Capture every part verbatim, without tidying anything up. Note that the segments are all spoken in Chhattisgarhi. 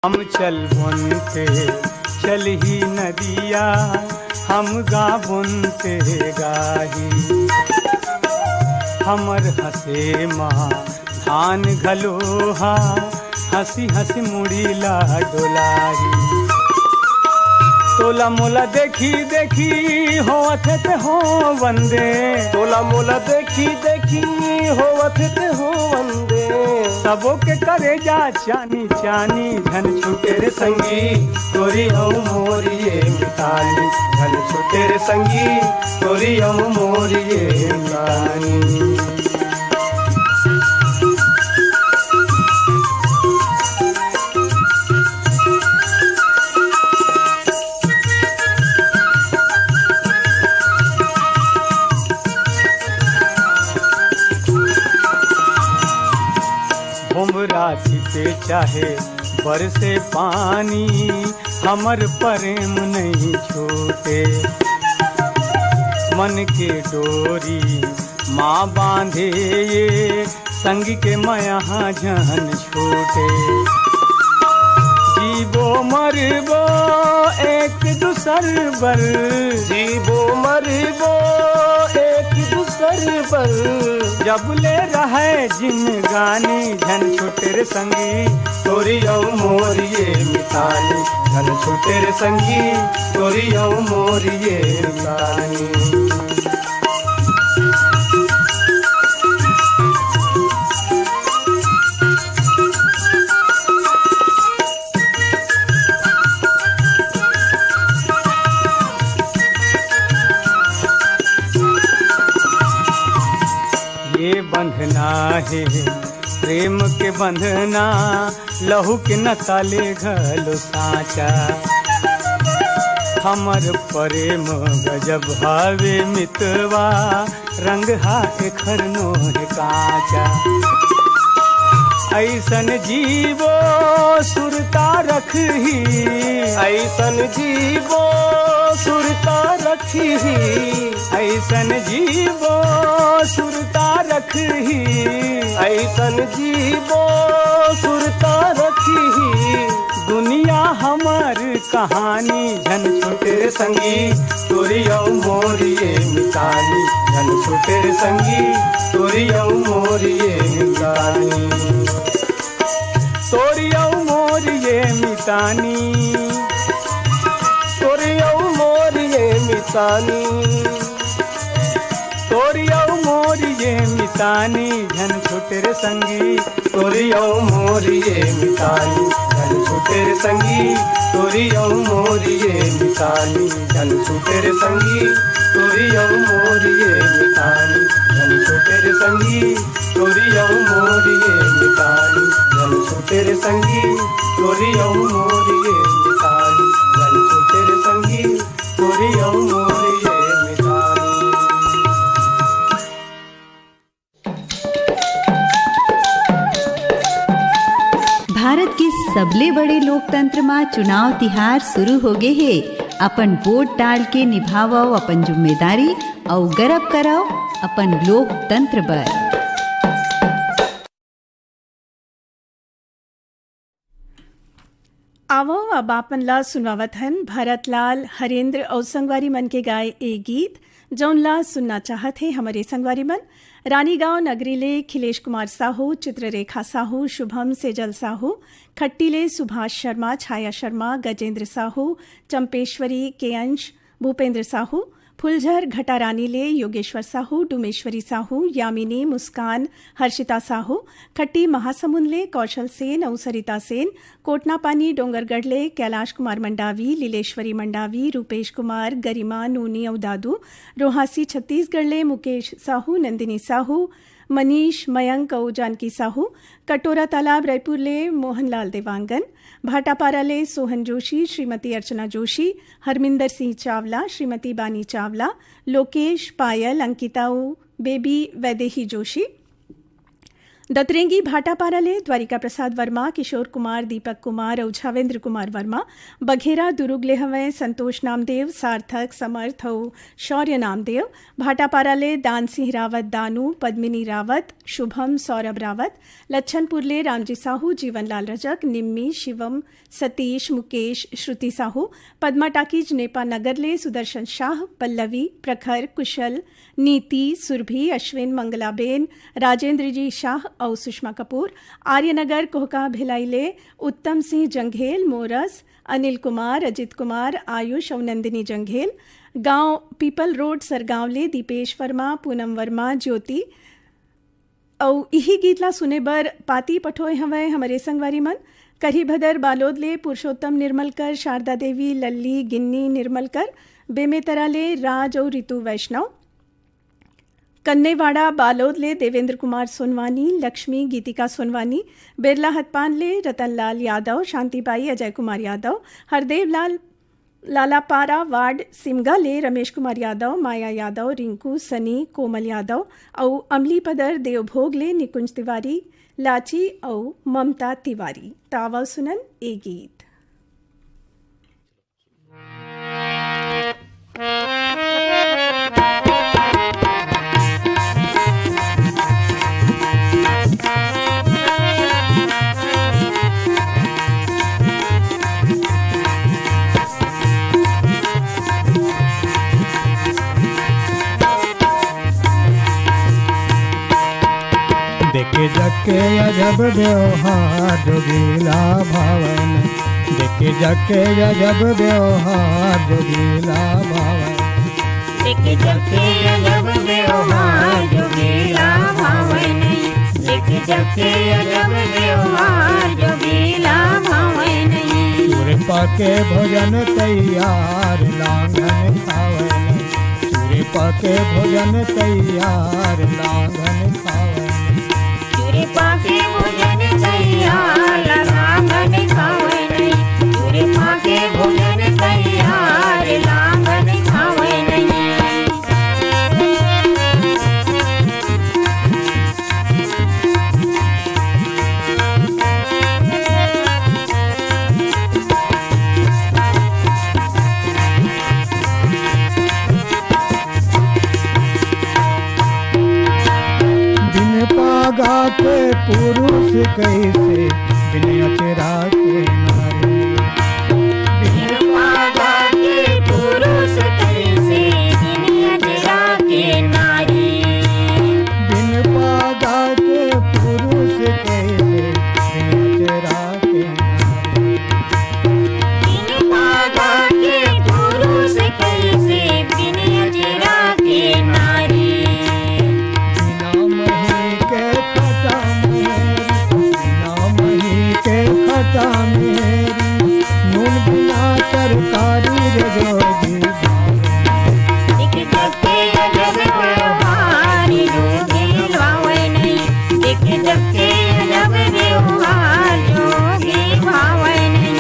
हम चलबोन ते चलही नदिया, हम गाबोन ते गाही। हमर हंसे मा धान घलो हा, हंसी हंसी मुड़ी ला डोलाही। तोला मोला देखी देखी होवत हे ते हो वंदे। तोला मोला देखी देखी होवत हे ते हो वंदे। सबो के करेजा चानी चानी, झन छूटे रे संगी तोरी अउ मोरी ये मितानी। झन छूटे रे संगी तोरी अउ मोरी ये मितानी। भोमरा छिपे चाहे बरसे पानी, हमर प्रेम नहीं छूटे। मन के डोरी माँ बांधे ये, संग के मया झन छूटे। जीबो मरबो एक दूसर बर, जीबो मरबो एक दूसर बर। जब ले रहे जिनगानी, झन छूटे रे संगी तोरी अउ मोरी ये मितानी। झन छूटे रे संगी तोरी अउ मोरी ये मितानी। ये बंधना हे प्रेम के बंधना, लहू के नसा ले घलो साँचा। हमर प्रेम गजब हवे मितवा, रंग हा एखर नोहे काँचा। ऐसन जीवो सुरता रखही, ऐसन जीवो सुरता रखही, ऐसन जीवो सुरता रखही, ऐसन जीवो सुरता रखही। दुनिया हमर कहानी, झन छूटे रे संगी तोरी अउ मोरी ये मितानी। झन छूटे रे संगी तोरी अउ मोरी ये मितानी। तोरी अउ मोरी ये मितानी, तोरी अउ मोरी ये मितानी, तोरी अउ मोरी ये मितानी, झन छूटे रे संगी तोरी अउ मोरी ये मितानी। झन छूटे रे संगी तोरी अउ मोरी ये मितानी। झन छूटे रे संगी तोरी अउ मोरी ये मितानी। झन छूटे रे संगी तोरी अउ मोरी ये मितानी। झन छूटे रे संगी तोरी अउ मोरी ये मितानी। झन छूटे रे संगी तोरी अउ मोरी ये मितानी। भारत के सबले बड़े लोकतंत्र म चुनाव तिहार शुरू हो गे हे। अपन वोट डाल के निभावव अपन जिम्मेदारी अउ गरब करव अपन लोकतंत्र बर। आवव, अब आपन ला सुनवावत हन भरतलाल, हरेंद्र अउ संगवारी मन के गाए ए गीत, जौन ला सुनना चाहत हे हमरे संगवारी मन। रानीगांव नगरी ले खिलेश कुमार साहू, चित्ररेखा साहू, शुभम सेजल साहू, खट्टी ले सुभाष शर्मा, छाया शर्मा, गजेंद्र साहू, चंपेश्वरी, के अंश, भूपेंद्र साहू, फुलझर घटारानी ले योगेश्वर साहू, डूमेश्वरी साहू, यामिनी, मुस्कान, हर्षिता साहू, खट्टी महासमुंद ले कौशल सेन अउ सरिता सेन, कोटनापानी डोंगरगढ़ ले कैलाश कुमार मंडावी, लीलेश्वरी मंडावी, रूपेश कुमार, गरिमा, नूनी अउ दादू, रोहासी छत्तीसगढ़ ले मुकेश साहू, नंदिनी साहू, मनीष, मयंक अउ जानकी साहू, कटोरा तालाब रायपुर ले मोहनलाल देवांगन, भाटापारा ले सोहन जोशी, श्रीमती अर्चना जोशी, हरमिंदर सिंह चावला, श्रीमती बानी चावला, लोकेश, पायल, अंकिता अउ बेबी वैदेही जोशी। दतरेंगी भाटापारा ले द्वारिका प्रसाद वर्मा, किशोर कुमार, दीपक कुमार अउ छावेंद्र कुमार वर्मा। बघेरा दुरुग ले हवंय संतोष नामदेव, सार्थक, समर्थ अउ शौर्य नामदेव। भाटापारा ले दान सिंह रावत दानू, पद्मिनी रावत, शुभम, सौरभ रावत। लच्छनपुर ले रामजी साहू, जीवनलाल रजक, निम्मी, शिवम, सतीश, मुकेश, श्रुति साहू। पद्मा टाकीज नेपा नगर ले सुदर्शन शाह, पल्लवी, प्रखर, कुशल, नीति, सुरभि, अश्विन, मंगलाबेन, राजेंद्र जी शाह अउ सुषमा कपूर। आर्यनगर कोहका भिलाई ले उत्तम सिंह जंघेल, मोरस, अनिल कुमार, अजित कुमार, आयुष अउ नंदिनी जंघेल। गांव पीपल रोड सरगांव ले दीपेश वर्मा, पूनम वर्मा, ज्योति। अउ इही गीत ला सुने बर पाती पठोय हवय हमरे संगवारी मन। करिभदर बालोद ले पुरुषोत्तम निर्मलकर, शारदा देवी, लल्ली, गिन्नी निर्मलकर। बेमेतरा ले राज अउ रितु वैष्णव। कन्नेवाड़ा बालोद ले देवेंद्र कुमार सोनवानी, लक्ष्मी, गीतिका सोनवानी। बेरला हतपान ले रतनलाल यादव, शांतिबाई, अजय कुमार यादव। हरदेव लाल लालापारा वार्ड सिमगा ले रमेश कुमार यादव, माया यादव, रिंकू, सनी, कोमल यादव अउ अमली पदर देवभोग ले निकुंज तिवारी, लाची अउ ममता तिवारी। त आवव सुनन ए गीत। देखे जग के अजब व्यवहार, जोगीला भावन। देखे जग के अजब व्यवहार, जोगीला भावन। देखे जग के अजब व्यवहार, जोगीला भावन। देखे जग के अजब व्यवहार, जोगीला भावन। सूर्य पाके भोजन तैयार, लांघन खावन। सूर्य पाके भोजन तैयार, लांघन खावन। सूर्य पाके भोजन तैयार, लांघन खावन। सूर्य पाके भोजन तैयार, लांघन खावन। बिन पागा के पुरुष कैसे, बिन अचरा के नारी। बिन पागा के पुरुष कैसे, बिन अचरा के नारी। बिन पागा के पुरुष कैसे, बिन अचरा के नारी। बिन पागा के पुरुष कैसे, बिन अचरा के नारी। बिना मही के खटा मेरी, बिना मही के खटा मेरी, नून बिना तरकारी रे जोगी। एक जग के अजब व्यवहार, जोगी भावे नहीं। एक जग के अजब व्यवहार, जोगी भावे नहीं।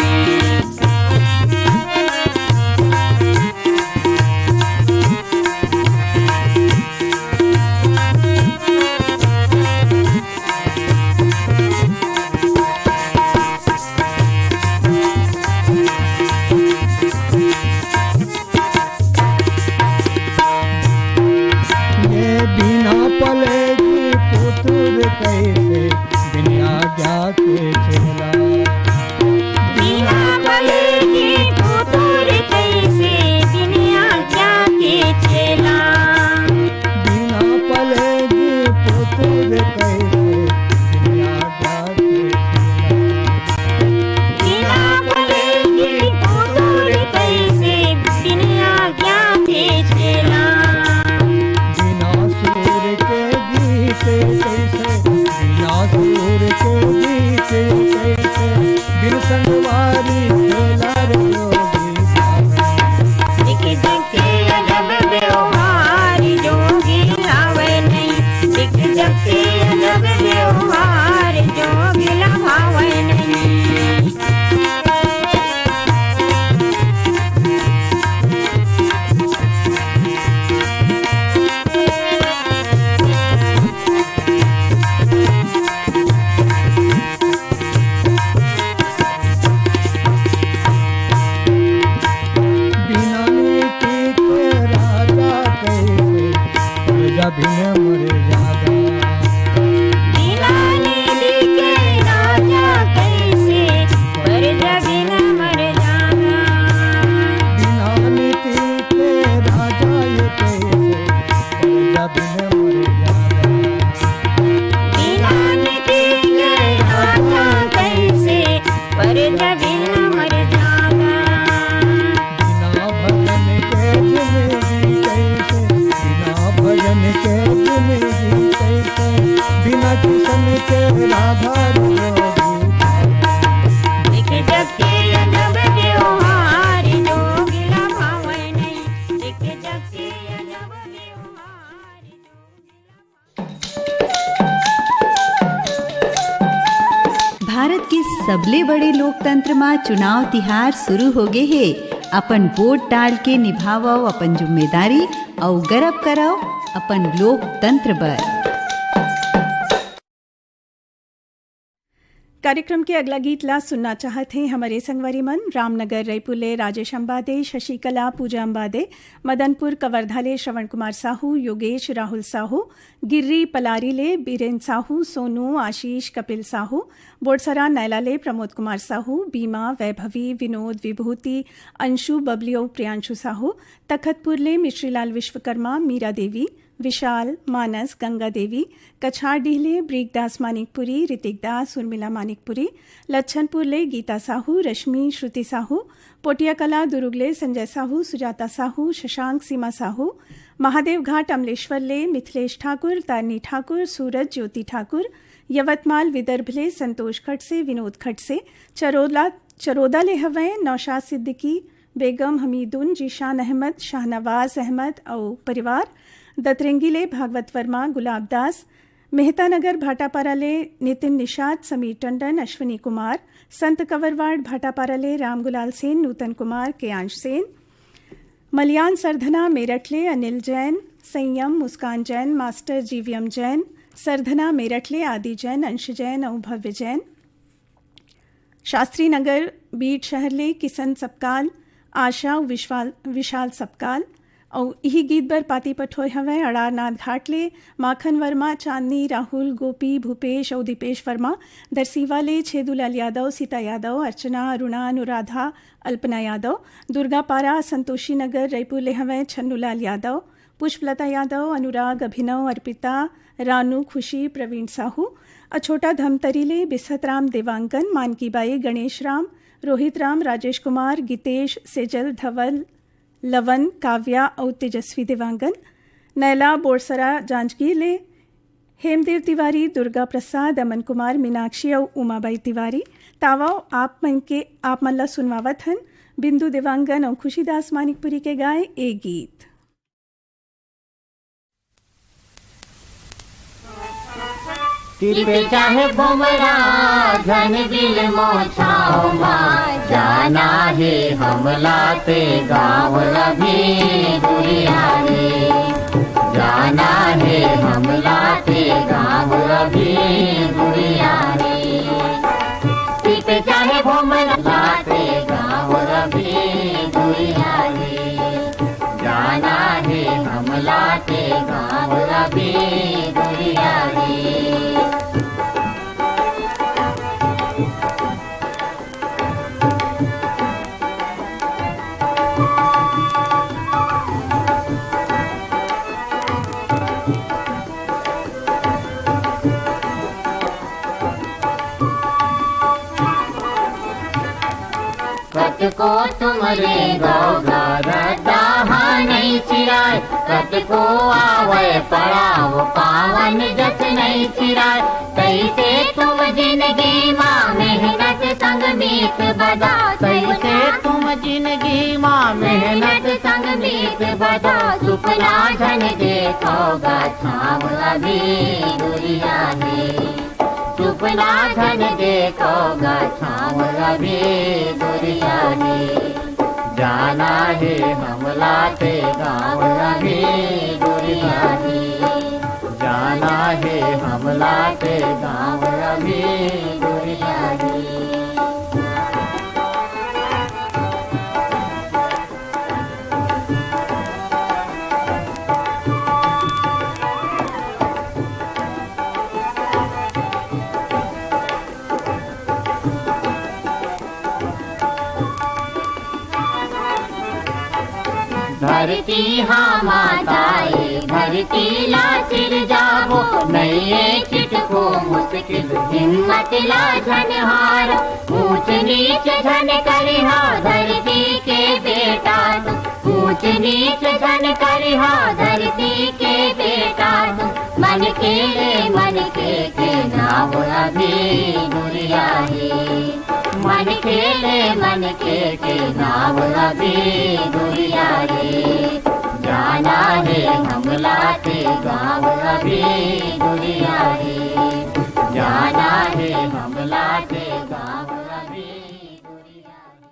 बिना भजन के जिंदगी कैसे, बिना भजन के जिंदगी कैसे, बिना किशन के राधा जोगी। एक जग के अजब त्योहार, जोगी ला भावै नहीं। एक जग के अजब त्योहार, भारत के सबले बड़े लोकतंत्र म चुनाव तिहार शुरू हो गे हे। अपन वोट डाल के निभावव अपन जिम्मेदारी अउ गरब करव अपन लोकतंत्र बर। कार्यक्रम के अगला गीत ला सुनना चाहत हे हमरे संगवारी मन। रामनगर रईपुर ले राजेश अंबादे, शशिकला, पूजा अंबादे, मदनपुर कवर्धा ले श्रवण कुमार साहू, योगेश, राहुल साहू, गिर्री पलारी ले बीरेन साहू, सोनू, आशीष, कपिल साहू, बोड़सरा नैला ले प्रमोद कुमार साहू, बीमा, वैभवी, विनोद, विभूति, अंशु, बबली अउ प्रियांशु साहू, तखतपुर ले मिश्रीलाल विश्वकर्मा, मीरा देवी, विशाल, मानस, गंगा देवी, कछारडीह ले ब्रिगदास मानिकपुरी, ऋतिक दास, उर्मिला मानिकपुरी, लच्छनपुर ले गीता साहू, रश्मि, श्रुति साहू, पोटियाकला दुरुग ले संजय साहू, सुजाता साहू, शशांक, सीमा साहू, महादेवघाट अमलेश्वर ले मिथिलेश ठाकुर, तारनी ठाकुर, सूरज, ज्योति ठाकुर, यवतमाल विदर्भ ले संतोष खडसे, विनोद खडसे, चरोला, चरोदा ले हवय नौशाद सिद्दीकी, बेगम हमीदुन, जीशान अहमद, शाहनवाज अहमद अउ परिवार, दतरेंगी ले भागवत वर्मा, गुलाब दास, मेहता नगर भाटापारा ले नितिन निषाद, समीर टंडन, अश्विनी कुमार, संत कवरवाड़ भाटापारा ले रामगुलाल सेन, नूतन कुमार, केयांश सेन, मलियान सरधना मेरठ ले अनिल जैन, संयम, मुस्कान जैन, मास्टर जीवीएम जैन, सरधना मेरठ ले आदि जैन, अंश जैन अउ भव्य जैन, शास्त्री नगर बीट शहर ले किशन सपकाल, आशा अउ विश्वाल-, विशाल सपकाल। अउ इही गीत बर पाती पठोय हवय अड़ारनाथ घाट ले माखन वर्मा, चांदनी, राहुल, गोपी, भूपेश अउ दीपेश वर्मा। दरसीवा ले छेदूलाल यादव, सीता यादव, अर्चना, अरुणा, अनुराधा, अल्पना यादव। दुर्गापारा, संतोषी नगर, रईपुर ले हवय छन्नूलाल यादव, पुष्पलता यादव, अनुराग, अभिनव, अर्पिता, रानू, खुशी, प्रवीण साहू। अ छोटा धमतरी ले बिसहतराम देवांगन, मानकीबाई, गणेश राम, रोहित राम, राजेश कुमार, गीतेश, सेजल, धवल, लवन, काव्या अउ तेजस्वी देवांगन। नैला, बोरसरा, जांजगीर ले हेमदेव तिवारी, दुर्गा प्रसाद, अमन कुमार, मीनाक्षी अउ उमाबाई तिवारी। तावव आप मन के, आप मन ला सुनवावत हन बिंदु देवांगन अउ खुशीदास मानिकपुरी के गाए ए गीत। तिरपे चाहे भोमरा, झन बिल मोछाओ मा, जाना हे हमला ते गाँव अभी दुरिया रे। जाना हे हमला ते गाँव अभी दुरिया रे। तिरपे चाहे भोमरा ते गाँव अभी दुरिया रे। जाना हे हमला ते गाँव अभी दुरिया रे। कतको तुमरे गौ घर दाहा नइ चिराय, कतको आवय पड़ाव पावन जस नइ चिराय। तइसे तुम जिनगी मा मेहनत संग मीत बधाव, तइसे तुम जिनगी मा मेहनत संग मीत बधाव। सुपना झन देखव गा छाँव अभी दुरिया हे। सुपना झन देखव गा छाँव अभी दुरिया हे। जाना हे हमला ते गाँव अभी दुरिया हे। जाना हे हमला ते गाँव अभी दुरिया हे। धरती हा माता ए, धरती ला सिरजाबो, नइये चिटको मुश्किल, हिम्मत ला झन हारो। ऊंच नीच झन करिहा धरती के बेटा तू, ऊंच नीच झन करिहा धरती के बेटा तू। मन के ले मन के, के नाव अभी दुरिया हे। मन के ले मन के, के नाव अभी दुरिया हे। जाना हे हमला के गाँव अभी दुरिया हे। जाना हे हमला के गाँव अभी दुरिया हे।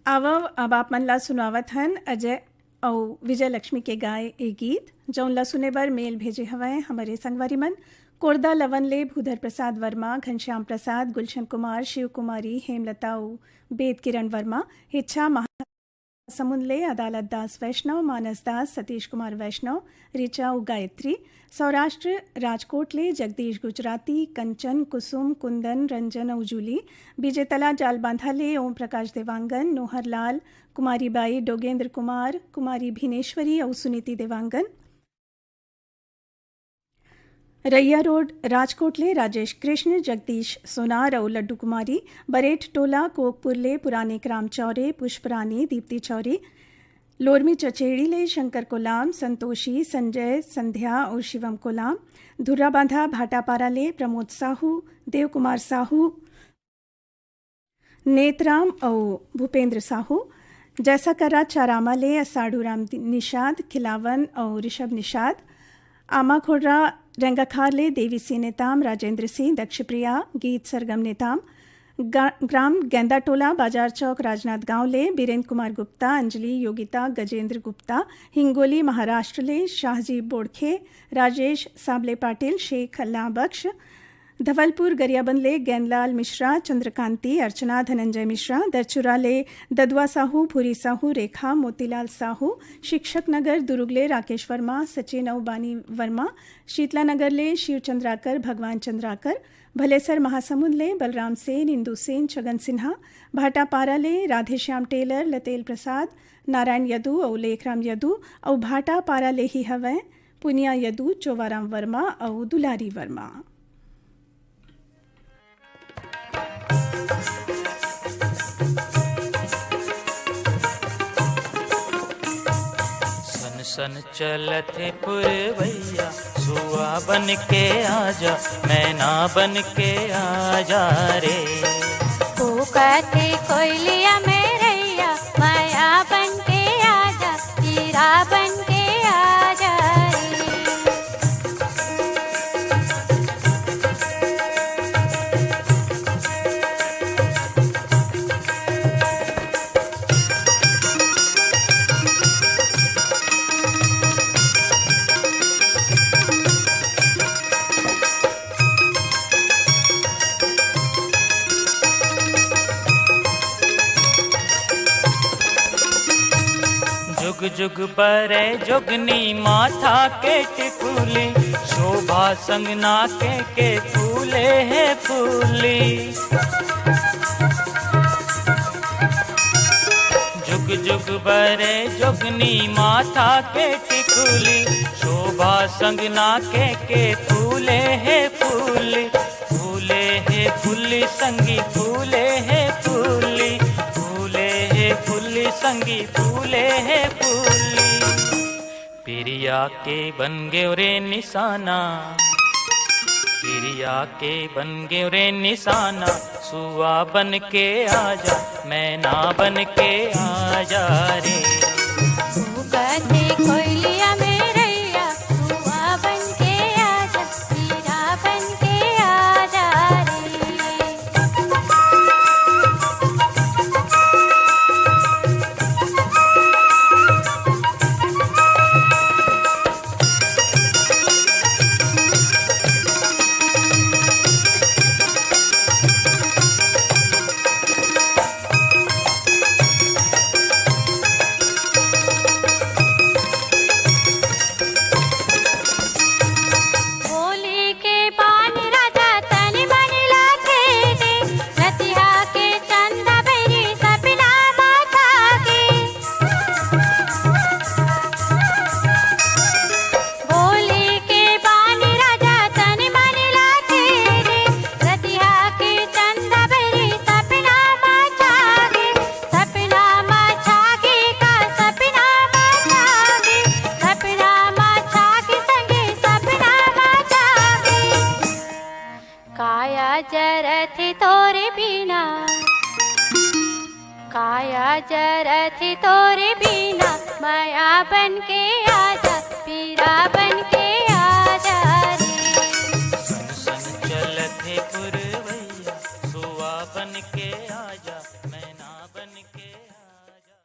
आवव, अब आप मन ला सुनावत हन अजय अउ विजय लक्ष्मी के गाए ए गीत, जौन ला सुने बर मेल भेजे हवय हमरे संगवारी मन कोरदा लवन ले भूधर प्रसाद वर्मा, घनश्याम प्रसाद, गुलशन कुमार, शिव कुमारी, हेमलता अउ बेद किरण वर्मा। इच्छा महासमुंद ले अदालत दास वैष्णव, मानस दास, सतीश कुमार वैष्णव, ऋचा अउ गायत्री। सौराष्ट्र राजकोट ले जगदीश गुजराती, कंचन, कुसुम, कुंदन, रंजन अउ जूली। विजेतला जालबांधा ले ओम प्रकाश देवांगन, नोहरलाल, कुमारी बाई, डोगेंद्र कुमार, कुमारी भिनेश्वरी अउ सुनीति देवांगन। रैया रोड राजकोट ले राजेश कृष्ण, जगदीश सोनार अउ लड्डू कुमारी। बरेठ टोला कोकपुर ले पुराने क्राम चौरे, पुष्परानी, दीप्ति चौरे। लोरमी चचेड़ी ले शंकर कोलाम, संतोषी, संजय, संध्या अउ शिवम कोलाम। धुर्राबांधा भाटापारा ले प्रमोद साहू, देव कुमार साहू, नेतराम अउ भूपेंद्र साहू। जैसा करा चारामा ले असाढ़ू राम निषाद, खिलावन अउ ऋषभ निषाद। आमाखोड़रा रेंगाखार ले देवी सिंह नेताम, राजेंद्र सिंह, दक्षप्रिया, गीत सरगम नेताम। गा-, ग्राम गेंदाटोला, बाजार चौक, राजनांदगांव ले बीरेंद्र कुमार गुप्ता, अंजलि, योगिता, गजेंद्र गुप्ता। हिंगोली महाराष्ट्र ले शाहजी बोड़खे, राजेश साबले पाटिल, शेख अल्लाह बख्श। धवलपुर गरियाबंद ले गैंदलाल मिश्रा, चंद्रकांति, अर्चना, धनंजय मिश्रा। दरचुरा ले ददुआ साहू, भूरी साहू, रेखा, मोतीलाल साहू। शिक्षक नगर दुरुग ले राकेश वर्मा, सचिन अउ बानी वर्मा। शीतला नगर ले शिव चंद्राकर, भगवान चंद्राकर। भलेसर महासमुंद ले बलराम सेन, इंदु सेन, छगन सिन्हा। भाटापारा ले राधेश्याम टेलर, लतेल प्रसाद, नारायण यदु अउ लेखराम यदु। अउ भाटापारा ले ही हवय पुनिया यदु, चोवाराम वर्मा अउ दुलारी वर्मा। सन सन चलत हे पुरवैया, सुआ बन के आजा, मैना बन के आजा रे। कूकत हे कोयलिया मेरैया, माया बन के आजा, हीरा बन के आजा रे। जुग जुग बरे जोगनी माथा के टिकुली, शोभा संग नाके के फूले हे फूली। जुग जुग बरे जोगनी माथा के टिकुली, शोभा संग नाके के फूले हे फूली। फूले हे फूली संगी, फूले हे फूली, फूले हे फूली संगी, फूले हे फूली। पिरिया के बन गेव रे निशाना, पिरिया के बन गेव रे निशाना, सुआ बन के आजा, मैना बन के आजा रे। कूकत हे कोयलिया मेरैया, सुआ बन के आजा, हीरा बन के आजा रे। तोरे बिना काया जरत हे तोरे बिना, मया बन के आजा, पीरा बन के आजा रे। सन सन चलत हे पुरवैया, सुआ बन के आजा, मैना बन के आजा।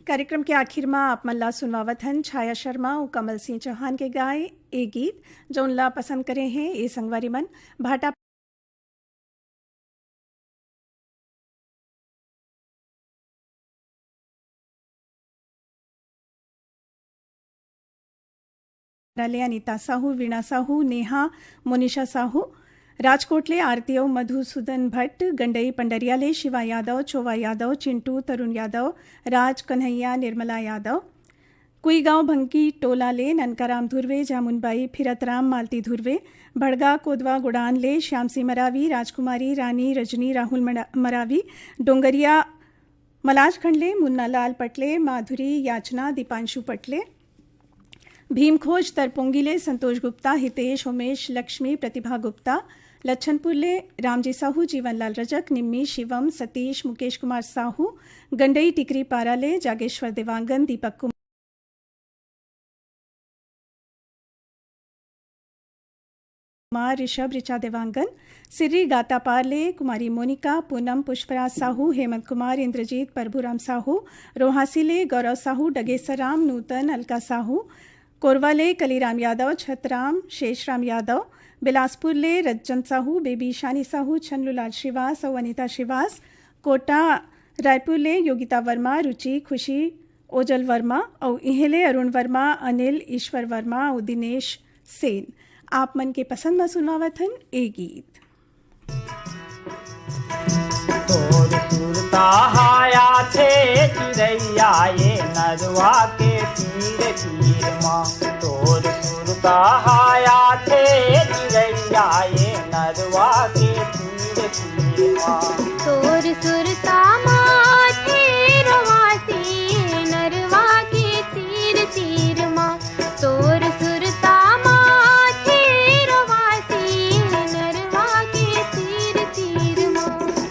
कार्यक्रम के आखिर म आप मन ला सुनवावत हन छाया शर्मा अउ कमल सिंह चौहान के गाए ए गीत, जौन ला पसंद करे हे ए संगवारी मन। भाटा ले अनिता साहू, वीणा साहू, नेहा, मोनिशा साहू, राजकोट ले आरती अउ मधुसूदन भट्ट, गंडई पंडरिया ले शिवा यादव, चोवा यादव, चिंटू, तरुण यादव, राज कन्हैया, निर्मला यादव, कुईगांव भंगी टोला ले ननकाराम धुर्वे, जामुनबाई, फिरतराम, मालती धुर्वे, भड़गा कोदवा गोडान ले श्याम सिंह मरावी, राजकुमारी, रानी, रजनी, राहुल मरा-, मरावी, डोंगरिया मलाजखंड ले मुन्ना लाल पटले, माधुरी, याचना, दीपांशु पटले, भीमखोज तरपोंगी ले संतोष गुप्ता, हितेश, उमेश, लक्ष्मी, प्रतिभा गुप्ता, लच्छनपुर ले रामजी साहू, जीवनलाल रजक, निम्मी, शिवम, सतीश, मुकेश कुमार साहू, गंडई टिकरी पारा ले जागेश्वर देवांगन, दीपक कुमार, ऋषभ, ऋचा देवांगन, सिर्री गातापार ले कुमारी मोनिका, पूनम, पुष्पराज साहू, हेमंत कुमार, इंद्रजीत, प्रभुराम साहू, रोहासी ले गौरव साहू, डगेसर राम, नूतन, अलका साहू, कोरवा ले कलीराम यादव, छतराम, शेषराम यादव, बिलासपुर ले रज्जन साहू, बेबी ईशानी साहू, छन्नूलाल श्रीवास अउ अनिता श्रीवास, कोटा रायपुर ले योगिता वर्मा, रुचि, खुशी, ओजल वर्मा अउ इहें ले अरुण वर्मा, अनिल, ईश्वर वर्मा अउ दिनेश सेन। आप मन के पसंद म सुनवावत हन ए गीत। तोर सुरता हाया थे चिरैया ये नरवा के तीर तीर मा। तोर सुरता हाया थे चिरैया ये नरवा के तीर तीर मा। तोर सुरता माथे रवासी नरवा के तीर तीर मा। तोर सुरता माथे रवासी नरवा के तीर तीर मा।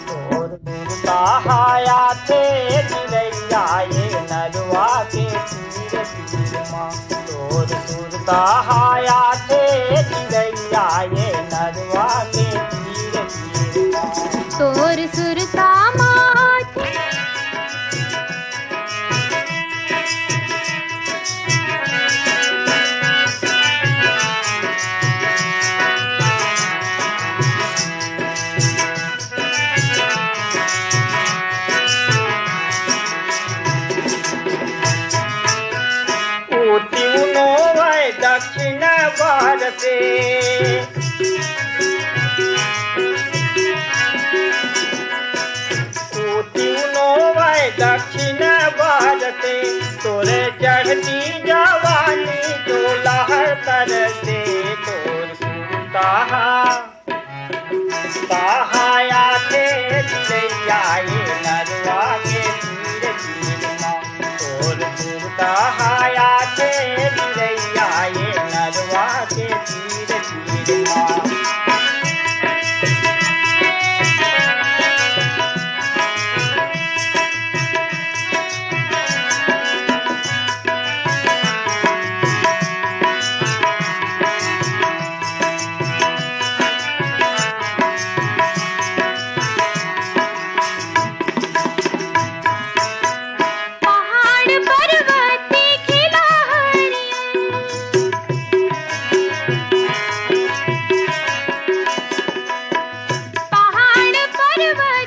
तोर सुरता हाया थे चिरैया ये नरवा के तीर तीर मा। तोर सुरता हाया थे चिरैया ये नरवा के तीर तीर मा। तोर सुरता माथे दक्षिण भारते। ऊटी उनो वै दक्षिण भारते, तोरे चढ़ती जवानी जो लहर तरसे, तोर सुरता हा, ताहाया थे चिरैया ये नरवा के तीर तीर मा। तोर सुरता हाया थे चिरैया ये नरवा के तीर तीर मा। पहाड़ पर्वत खिला हरियर। पहाड़ पर्वत